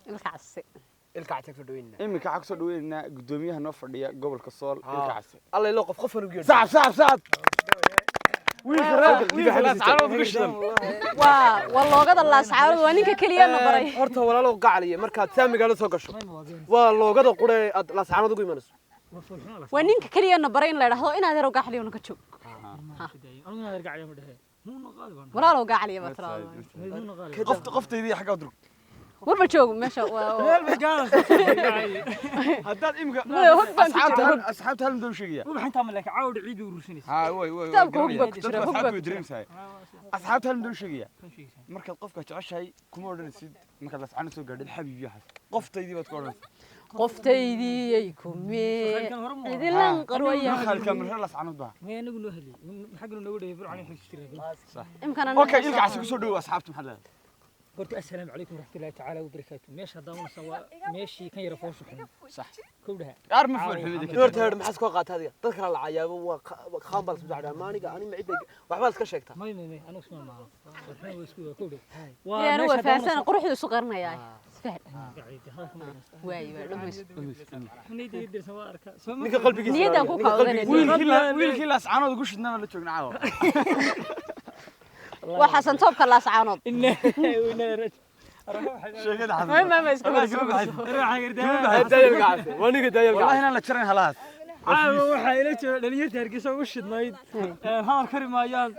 Ilka Case. Ilka Case kusoo dhaweynaa. Iminka waxaa kusoo dhaweynaynaa guddoomiyaha noo fadhiya gobolka Sool, Ilka Case. Alla ilo qof qofan ugu yeedho. Sacab, sacab, sacab! Wiilka Laascaanood ugu shidan. Waa loogada Laascaanood, waa ninka keliya na baray. Horta walaalow gacaliye, markaad saa magaalada soo gasho, waa loogada qure aad Laascaanood ugu imanayso. Waa ninka keliya na baray in la idhaahdo inaad yarow gacaliyo naga joog. Walaalow gacaliya baa tiraahdo. Qof qoftaydii xaggaa durug. Warba joogo meesha waa Haddaad imika Maya, hog baan ku asxaabta jira. Asxaabta hal mid u sheegaya. Haa, way way. Kitaabka hog baa ku jira, hog baa asxaabta ku way jira. dareemsahay. Asxaabta hal mid u sheegaya: markaad qofka jeceshahay kuma odhanaysid markaad Laascaanood soo gaadhid xabiibi waxaas, qoftaydii baad ku odhanaysaa. Qoftaydii kumee cidilan qarwaya. Khalka mirra Laascaanood baa. Imkana. Okay, Ilka Case, kusoo dhawow. Asxaabta maxaad leedahay? Horta assalaamu calaykum waraxmatullaahi tacaala wabarakaatu. Meesha daawanaysa waa meeshii kan yara foosha xun. Sax. Kowdhaha. Qaar ma foolxumida. Horta heer maxaad soo qaatay adiga? Dad kala la cayaabo waa khaan baa lasku dhacdaa maaniga ani ma cidda waxbaa iska sheegtaa. May may may, anigu isma maano waxna waa isku waa kowdhaha. Yaani waa fahansan, quruxdu isu qarinayaa, isfahan waay waa dhamayso. Ninka qalbigiisa Niyadan ku ninka kaawadanaysa. Wiilkii Laascaanood ugu shidnana la joogna caawa. Waa Xasan Toobka Laascaanood. Sheekada Xasan. May may may, isku Daayal Gacase waa ninka daayal Wallahi Gacase. inaan la jarayn halahaas. Caawa waxaa ila jooga dhalinyarta Hargeysa ugu shidnayd, hadal kari maayaan.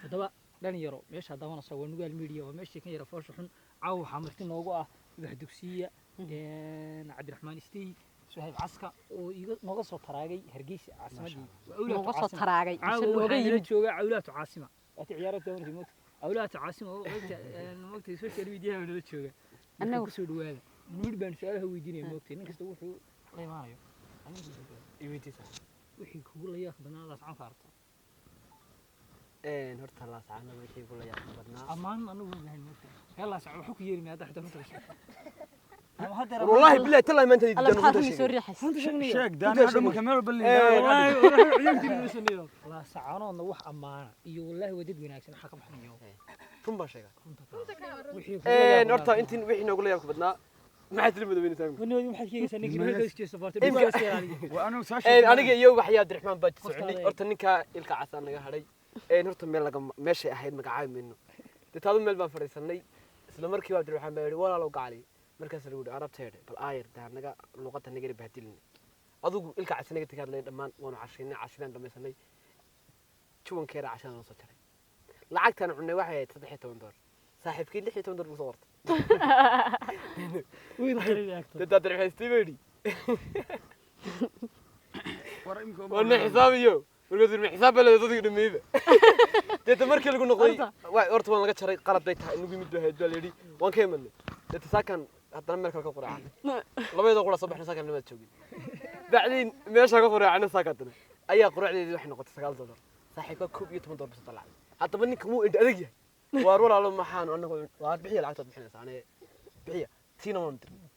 Haddaba dhalinyaro, meesha daawanaysa waa Nugaal Media, waa meeshii kan yara foosha xun. Caawa waxaa marti noogu ah Ubax Dugsiya, Cabdiraxmaan Istey, Suhayb Caska oo iga nooga soo taraagay Hargeysa caasimadii. Waa awlaatu Nooga soo caasima. taraagay mise Caawa nooga waxaa ila yimid? jooga awlaatu caasima waati ciyaarada daawanaysa moogta, awlaatu caasima oo qaybta moogta social media nala jooga. Marka kusoo dhawaada. Mid baan su-aalaha weydiinaya moogtay, nin kasta wuxuu la imaanayo. Wixii kugu la yaabka badnaa Laascaan ka aragto? Horta Laascaanood wixii kula yaabka badnaa Ammaan anagu ma lahayn moogta, reer Laascaan waxu ku yeeri maya hadda xitaa runta la sheego ama hadda. Wallahi billahi tallahi maanta Alla diidan maxaad runta rumi soo sheegay. riixaysa? Runta sheegnaya. Sheeg daani hadhow marka meel walba Wallaahi liin. Laascaanoodna wax ammaana iyo wallaahi waa dad wanaagsan waxaa ka baxnayo. Run baan sheegaa. Wixii kugu la yaabka Horta badnaa. Intiin wixii noogula yaabka badnaa maxaad tiri madaweynaysaa? Wani maxaad sheegaysaa ninkii reerka isjeesto baartay iska ilaaliya. Waa anigu soo Aniga iyo waxyaa Cabdiraxmaan baa soconay. Qoftaada. Horta ninka Ilka Casaan naga hadhay. Horta meel laga meeshay ahayd magacaabi mayno dee, taadu meel baan fadhiisanay. Isla markiiba Cabdiraxmaan baa yidhi walaalow gacali. Markaas lagu yidhi arabta yidhi bal aayar daa naga luqadda nagana bahdilina adigu. Ilka Cas naga tagaadlay dhammaan waanu cashaynay, cashadaan dhamaysanay, juwankeera cashada noo soo jaray. Lacagtaan cunnay waxay ahayd $13, saaxiibkii $16 buu soo qortay. Wiil qariib eegto. Dee Cabdiraxmaan istii baa yidhi War imika waa na xisaabiyo. Markaasuu yidhi, xisaab baa leedahay dadka dhameeyba. Deeta markii lagu noqday horta waan laga jaray, qalad bay tahay inagu yimid bay ahayd baa la yidhi. Waan ka imanay. Deeta saakan haddana meel kale ka quraacnay, labadeeda qura soo baxnay, saakan nimaad joogin. Bacdiin meeshaa ka quraacnay saaka haddana ayaa quraacdeedii waxay noqotay $9, saaxiibka $11 bisa dalacday. Haddaba ninka wuu indha adag yahay. Waar walaalo, maxaan anagu waar bixiya lacagtaad bixinaysaa ane bixiya tiina waan dirnay.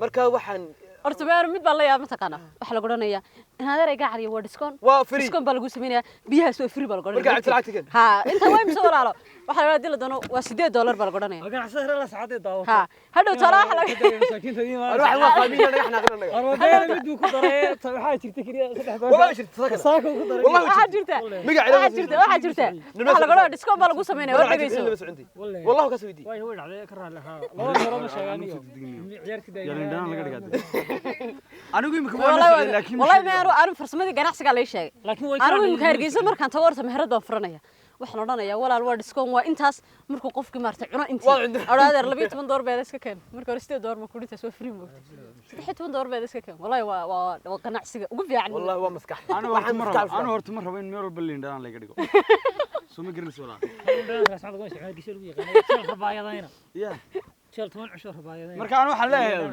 Marka waxaan Horta meer mid baa la yaab mataqaana, waxaa lagu odhanayaa in adeer gacaliyo waa discount. Waa free. Discount baa lagu samaynayaa, biyahaas waa free baa lagu Marka odhanaya. cabti lacagta keen. Ha, inta waa imse walaalo? Waxaa la dili doono waa $8 baa lagu odhanaya. Waa ganacsada reer Laascaanood daawato. Ha, hadhow tala waxa laga masaakiinta idiin War waxaan waa qaamiin naga xanaaqin anaga. Arwadeena mid buu ku daray, waxaa jirta keliya saddex goor. Wallahi jirta saaka. Saaka ku daray. Wallahi waxaa jirta Magaca waxaa jirta waxaa jirta waxaa lagu odhanaya discount baa lagu samaynaya, war dhegeyso. Wallahi. Wallahi kaas weydii. Way way dhacday, ka raali ahaa. Laba hore ma sheeganiyo. Ciyaartii Yaalin dhanaan laga dhigaa. Anigu imika waan la Wallahi socday laakiin wallahi ma anu farsamadii ganacsiga lay sheegay. Laakiin way Anigu imika Hargeysa markaan tago horta meherad baan furanaya, waxaan odhanayaa walaal waa discount, waa intaas. Markuu qofkii maartay cuno intii Waa cunto. odha adeer $12 beeda iska keen, marka hore $8 ma kudhintaas waa free moogta, $13 beeda iska keen. Wallahi waa ganacsiga ugu fiican. Wallahi waa maskax. Anigu horta Waxaan ma maskax rabo, anigu horta ma rabo in meel walba liin dhanaan laga dhigo, soo ma garanaysa walaa? Hargeysa lagu yaqaano jeel rabaayadayna. Ya. Jeel 10 cusho rabaayadayna. Marka anu waxaan leeyahay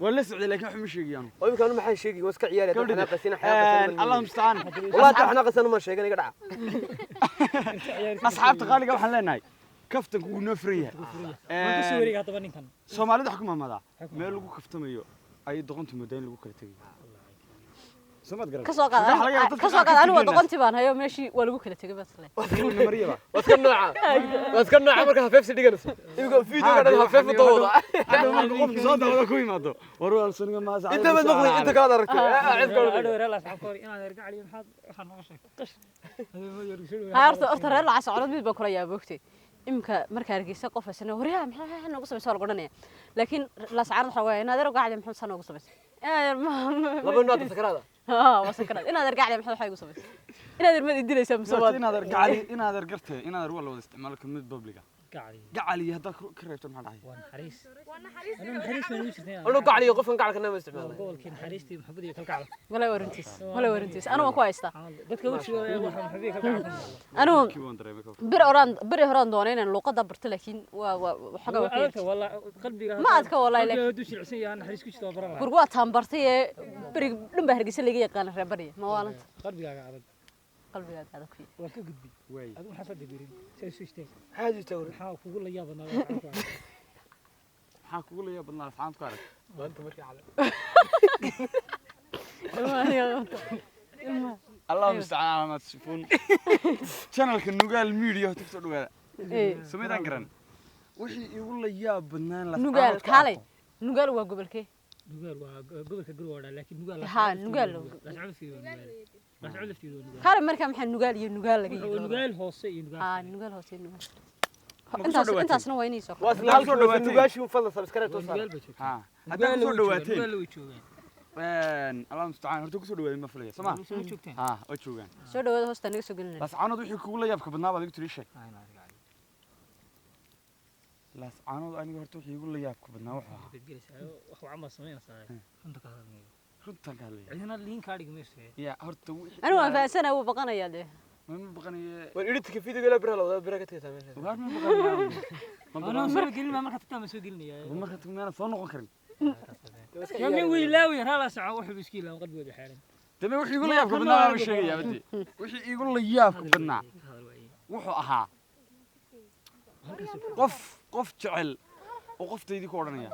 waan la socday laakiin wax ma sheegayaanu. Oo imika anu maxaan sheegi? Waa iska ciyaari haddaan xanaaqaysiina xanaaqaysiina. Allah mustacaan. Wallahi haddaan xanaaqaysiina ma sheegan iga dhaca. Asxaabta qaaliga waxaan leenahay kaftanku wuu noo furan yahay. Waan ka soo wareegay haddaba ninkan. Soomaalida wax ku maamadaa meel lagu kaftamayo ayay doqontu moodaa in lagu kala tegayo. Soo maad garan? Ka soo qaad. Waxaa laga yaabaa dadka Ka soo qaar qaad ka anigu waa fikirayaan. doqontii baan hayo, meeshii waa lagu kala tegay, bas le. Mariyaba. Waad ka nooca, waad ka nooca marka hafeefsi dhiganayso imika videoga dhan hafeef u dawada. Hadhow marka qofku soo daawado ku yimaado, war waa suniga maas. Inta baad maqlay, inta kalaad aragtay, cid kale Hadhow reer Laascaanood ka hor inaad erga caliyo, maxaad waxaa nooga sheegtay qash. Ha, horta reer Laascaanood mid baan kula yaaba, ogtay? Imika marka Hargeysa qof asna waryaa maxaa noogu samaysa waa lagu odhanaya, laakiin Laascaanood waxaa waaye inaad ergo gacdi maxaa saa noogu samaysay inaad Laba nooc sakaraada. Ha, waa sakaraad. Inaad ergacdi maxaa waxaa igu samaysay, inaad ermad idilaysaa mise waad Inaad gacali, inaad gartay, inaad waa la wada isticmaalo kamid publica. Gacali. Gacali haddaad ka reebto, maxaa dhacay? Waa naxariis. Anu naxariis baan ugu jirtay. Anu gacaliyo qofkan gacalka nama Waa isticmaalay. Gobolkii naxariistii, maxabadii, kalgacalka. Walaa warantiis, walaa warantiis, anu waan ku haystaa. Dadka wejigooda waxa maxabadii, kalgacalka. Anu Kii waan dareemay ka. Bir oraan, beri horaan doonay inaan luuqadda barto, laakiin waa waxoogaa waa ka Adagta yartay. Walaa qalbiga. Ma adka wallahi, qalbiga laakiin hadduu jilicsan yahay, naxariis ku jirto, waa baran lahaa. Gurgu waa taan bartay ee beri dhan baa Hargeysa laga yaqaana reer bariya ma waalanta. Qalbigaaga adag. Qalbigaaga adag ku yahay. Waan ka gudbi. Waay. Adigu maxaa soo degirin saa isu istaag? Maxaa jirta wari? Maxaa kugu la yaab badnaa? Maxaa kugu la yaab badnaa asxaabta ku arag? Maanta markii cale. Allahu mustacaan calaa maa tasifuun. Channelka Nugaal Media horta kusoo dhawaada. Samaydaan garan wixii igu la yaab badnaan la Nugaal, kaalay, Nugaal waa gobolkee? Nugaal waa gobolka Garwaa, laakiin Nugaal Ha, Nugaal. Laascaanood lafteedu waa Nugaal. Laascaanood lafteedu waa Nugaal. Kaalay, marka maxaa Nugaal iyo Nugaal laga Waa yidhi? Nugaal hoose iyo Nugaal Ha, sare. Nugaal hoose iyo Nugaal Ma kusoo intaas dhawaateen? Intaasna waa inay soo Waa isla Haddaad kusoo halkii dhawaateen. Nugaashii un fadlan subscribe Waa too saar. Nugaal bay joogtaa. Ha, haddaad Nugaal kusoo way joogaan, dhawaateen. Nugaal way joogaan. Allahu mustacaan, horta kusoo dhawaadeen ma filaya, soo ma? Soo joogteen. Ha, waa joogaan. Soo dhawaada, hoosta naga soo gelinayna. Laascaanood wixii kugu la yaabka badnaa baad igu tiri, sheeg. Laascaanood aniga horta wixii igu la yaabka badnaa wuxuu ahaa Bedgelaysaa wax wacan baad samaynaysaa, runta ka hadalnayo. Runtaan ka hadlaya. Cidina liin kaa dhigi mayso. Ya, horta wixii Anigu waan fahansana, wuu baqanayaa dee. Ma baqanaye. War editka videoga ilaa biraha la wadaa, biraha ka tagaysaa meesha. Waar, ma baqanaye, ma Anaa baqanaye. soo gelin maa, markaa tagtaa ma soo gelinayaa. Marka tagnaana soo noqon karin. Yaa min wiilaawi raa soco, wuxuu iska ilaawan qalbigooda xeeran. Dame wixii igu la yaabka badnaa baan sheegayaa badi. Wixii igu la yaabka badnaa wuxuu ahaa qof jecel oo qoftaydii ku odhanaya.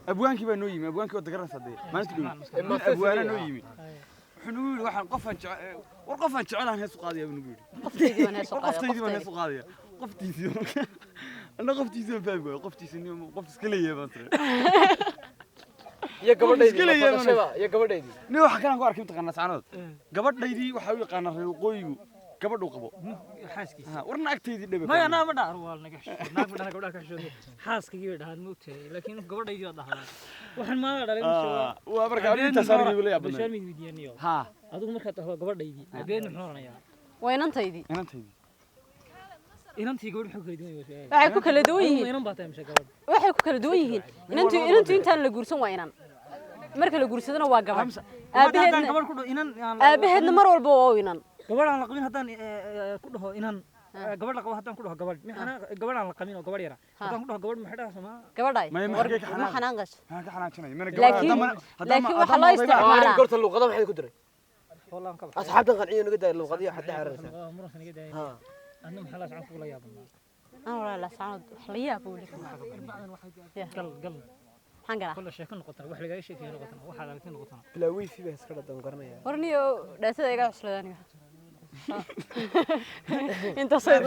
Abwaankii baa noo yimi, abwaankii waa dagaranaysaa dee, maalinta dhow nin abwaana noo yimi, wuxuu nagu yidhi waxaan qofaan jece, war qofaan jecelahan hees u qaadaya buu nagu yidhi. Qoftaydii baan hees u War qaadaya. qoftaydii baan hees u qaadaya, qoftiisii. Anna qoftiisii baan fahmi waayey, qoftiisii nin qof iska leeyahay baan tiri. Iyo gabadhaydii. Iska leeyahay. Dhashaba iyo gabadhaydii. Nin waxa kalaan ku arkay mataqaanaa saanood, gabadhaydii waxaa u yaqaanaa reer waqooyigu gabadhuu qabo. Xaaskiisa. Ha, warna agtaydii dhebe. Maya, naa ma dhaar, waa naga xishood, naag ma dhahan, gabdhaha ka xishooday, xaaskaygii bay dhahaan, moogtahay, laakiin gabadhaydii baa dhahdaa, waxaan maada dhalay. Waa marka intaas aniga igu la yaab badnaa. Bashaar mid weydiiyaniyo. Ha. Adigu markaad dhahdo gabadhaydii, abeed muxuu oranayaa? Waa inantaydii. Inantaydii. Inantii gabadh muxuu kala duwan yahay? Waa su'aal. Waxay ku kala duwan Adigu yihiin inan baa tahay mise gabadh? Waxay ku kala duwan yihiin, inantu intaan la guursan waa inan, marka la guursadana waa gabadh. Haddaan Aabaheedna gabadh ku dhaho inan aabaheedna mar walba waa u inan. Gabadh aan la qabin haddaan ku dhaho inan, gabadh la qabo haddaan ku dhaho gabadh, maxana gabadh aan la qabin oo gabadh yara haddaan ku dhaho gabadh, maxay dhahaysaa ma? Gabadhay Maya, war maxay ka ma xanaaqay? xanaaqayso. Maxaan ka xanaajinaya mana? Laakiin waxaa loo isticmaalaa Arrin gorta luuqada maxay ku diray? Wallaan ka baxay. Asxaabtan qanciyo naga daaya luuqadiyo waxaad dhex xeranaysaa. Waa muranka naga daaya. Ha. Anna maxaa la socon kugula yaabanaa? Aan walaa Laascaanood wax la yaab weli. Gal gal. Maxaan galaa? Kolle sheeko noqotana, wax lagaaga sheekeeyo noqotana, waxaad aragtay noqotana. Bilaa wifi baa iska dhadhan garanaya. Warniyo dhaatada iga cuslada aniga intaasay.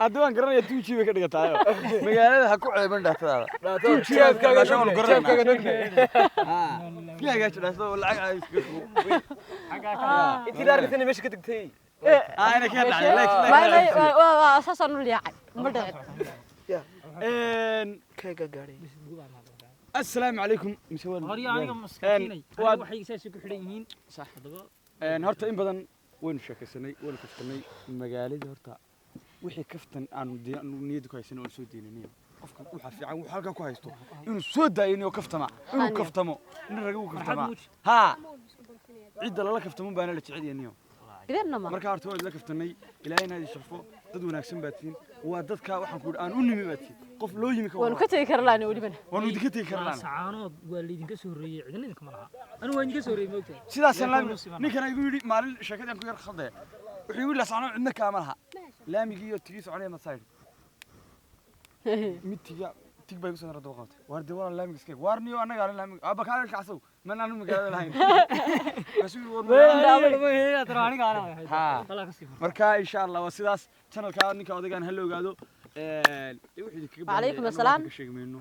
Hadda waan garanaya, 2G bay ka dhigataayo, magaalada ha ku ceeban dhaatadaada. Jeebkaaga. Jeebkaaga Jeebkaaga nogna. Iska hagaaji dhaatada oo lacag aad iskaga shubo. Intii la arkaysan meesha ka degtay. Ah, ina ka dhacday like. Saasaan u liyaacay, ma dhicin. Keega gaadhay. Assalaamu calaykum mise waa Horya aniga maskakiinay waxay saas ku xidhan yihiin. Sax. Haddaba Horta in badan waynu sheekaysanay, waynu kaftanay magaaladii. Horta wixii kaftan aanu aanu niyadda ku haysanay oon soo deynanay, qofka waxaa fiican wuxuu halkaa ku haysto inuu soo daayo, inuu kaftama, inuu Aniyo. Kaftamo nin raga uu Farxad kaftamaa. muuji. Haa, cidda lala kaftamo baana la jecel yahay niyo. Bideenna ma Marka horta waan idla kaftanay, ilaahayna idin sharfo, dad wanaagsan baa tihiin, waa dadka waxaan ku yidhi aan u nimi baa tihiin, qof loo yimi ka Waanu ka tegi karlaani welibana. Waanu idinka tegi karlaan. Laascaanood waa laydinka soo horreeyey, cidina idinkama laha, anigu waa idinka soo horreeyey, moogtahay. Sidaasaan Yaa laami kuwa siman. Ninkana igu yidhi maalin sheekadii aan ku yar khaldaya, wuxuu igu yidhi Laascaanood cidna kaama laha, laamigii iyo tigii soconaya masaayid mid tiga Tig bay kusoo daba qabtay. Waar dee walaal, laamiga iska eeg. Waar niyo, annaga aan laamiga aba kaa kacsow man aanu magaalada lahayn. Kaasuu yidhi, war magaalada. Ha. Marka insha Allah waa sidaas. Channelka ninka odaygaan hala ogaado. Dee wuxuu idinkaga baahan Wacalaykum yahay, assalaam. annagu ka sheegi mayno.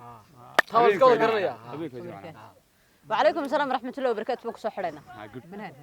Taa waan iska wada garanayaa. Habeenka waa macnaa. وعليكم السلام ورحمة الله وبركاته. بكم صحرنا. Ha, good. منهل.